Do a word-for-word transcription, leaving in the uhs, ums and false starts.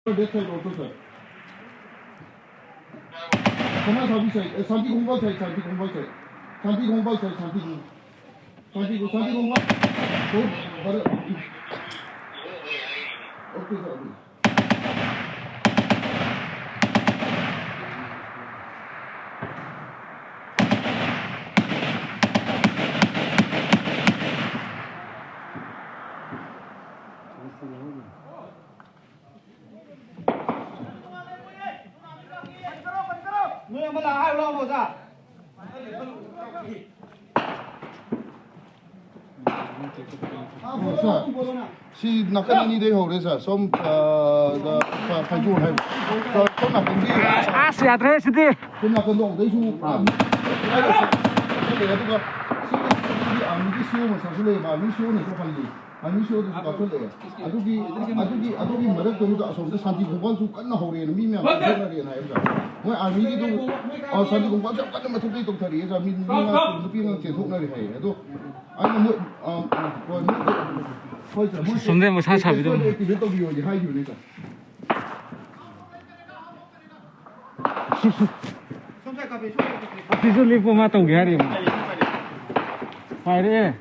That side also, sir. Samaj Sabi side, eh, Shanti Khongpal side, Shanti Khongpal side. Shanti Khongpal side, Shanti Khong-, Shanti Khong-, Shanti Khongpal. Don't bother. Okay, sir, okay. ꯅꯣꯏ ꯑꯃ ꯂꯥꯛꯑ ꯍꯥꯏꯔꯨ ꯂꯥꯛꯑꯣ, ꯑꯣꯖꯥ꯫ ꯁꯥꯔ, ꯁꯤ ꯅꯥꯀꯟ ꯑꯅꯤꯗꯩ ꯍꯧꯔꯦ, ꯁꯥꯔ꯫ ꯁꯣꯝ, ꯑ, ꯗ, ꯐ-, ꯐꯩꯖꯣꯝ ꯍꯥꯏꯕ꯫ ꯁꯥꯔ, ꯁꯣꯝ ꯅꯥꯀꯟꯒꯤ, ꯑꯁ, ꯌꯥꯗ꯭ꯔꯦ ꯁꯤꯗꯤ꯫ ꯁꯣꯝ ꯅꯥꯀꯟꯗꯣ ꯑꯗꯩꯁꯨ, ꯑ, ꯆꯠꯂꯦ꯫ ꯑꯗꯨꯒ ꯁꯤ, ꯁꯤ ꯑꯥꯔꯃꯤꯒꯤ ꯁꯤ ꯑꯣ ꯃꯆꯥꯁꯨ ꯂꯩꯌꯦꯕ, ꯑꯥꯔꯃꯤ ꯁꯤ ꯑꯣꯅꯁꯨ ꯍꯜꯂꯤ꯫ ꯑꯥꯔꯃꯤ ꯁꯤ ꯑꯣꯗꯁꯨ ꯀꯥꯞꯁꯤꯜꯂꯛꯑꯦ꯫ ꯑꯗꯨꯒꯤ, ꯑꯗꯨꯒꯤ, ꯑꯗꯨꯒꯤ ꯃꯔꯛꯇꯨꯗ ꯑꯁꯣꯝꯗ ꯁꯥꯟꯇꯤ ꯈꯣꯡꯕꯥꯜꯁꯨ ꯀꯟꯅ ꯍꯧꯔꯦꯅ, ꯃꯤ ꯃꯌꯥꯝ ꯆꯦꯟꯊꯣꯛꯅꯔꯦꯅ ꯍꯥꯏꯌꯦꯕ, ꯁꯥꯔ꯫ ꯃꯣꯏ ꯑꯥꯔꯃꯤꯒꯤꯗꯣ, ꯑ, ꯁꯥꯟꯇꯤ ꯈꯣꯡꯕꯥꯜꯁꯦ ꯌꯥꯝ ꯀꯟꯅ ꯃꯊꯛꯇꯒꯤ ꯇꯧꯊꯔꯛꯑꯦ, ꯁꯥꯔ꯫ ꯃꯤ, ꯃꯤ ꯃꯉꯥ ꯇꯔꯨꯛ, ꯅꯨꯄꯤ ꯑꯉꯥꯡ ꯆꯦꯟꯊꯣꯛꯅꯔꯦ ꯍꯥꯏꯌꯦ꯫ ꯑꯗꯣ ꯑꯩꯅ ꯃꯣꯏ, ꯑ, ꯑ, ꯍꯣꯏ, ꯃꯣꯏ, ꯍꯣꯏ, ꯁꯥꯔ, ꯃꯣꯏ ꯁꯣꯝꯗ ꯃꯁꯥ ꯁꯥꯕꯤꯗꯣ꯫ ꯑꯦꯛꯇꯤꯚꯦꯠ ꯇꯧꯕꯤꯌꯣꯗꯤ ꯍꯥꯏꯈꯤꯕꯅꯦ, ꯁꯥꯔ꯫ ꯑꯁꯤꯁꯨ ꯂꯦꯞꯄꯣ, ꯃꯥ ꯇꯧꯒꯦ ꯍꯥꯏꯔꯦ꯫ ꯄꯥꯏꯔꯛꯑꯦ꯫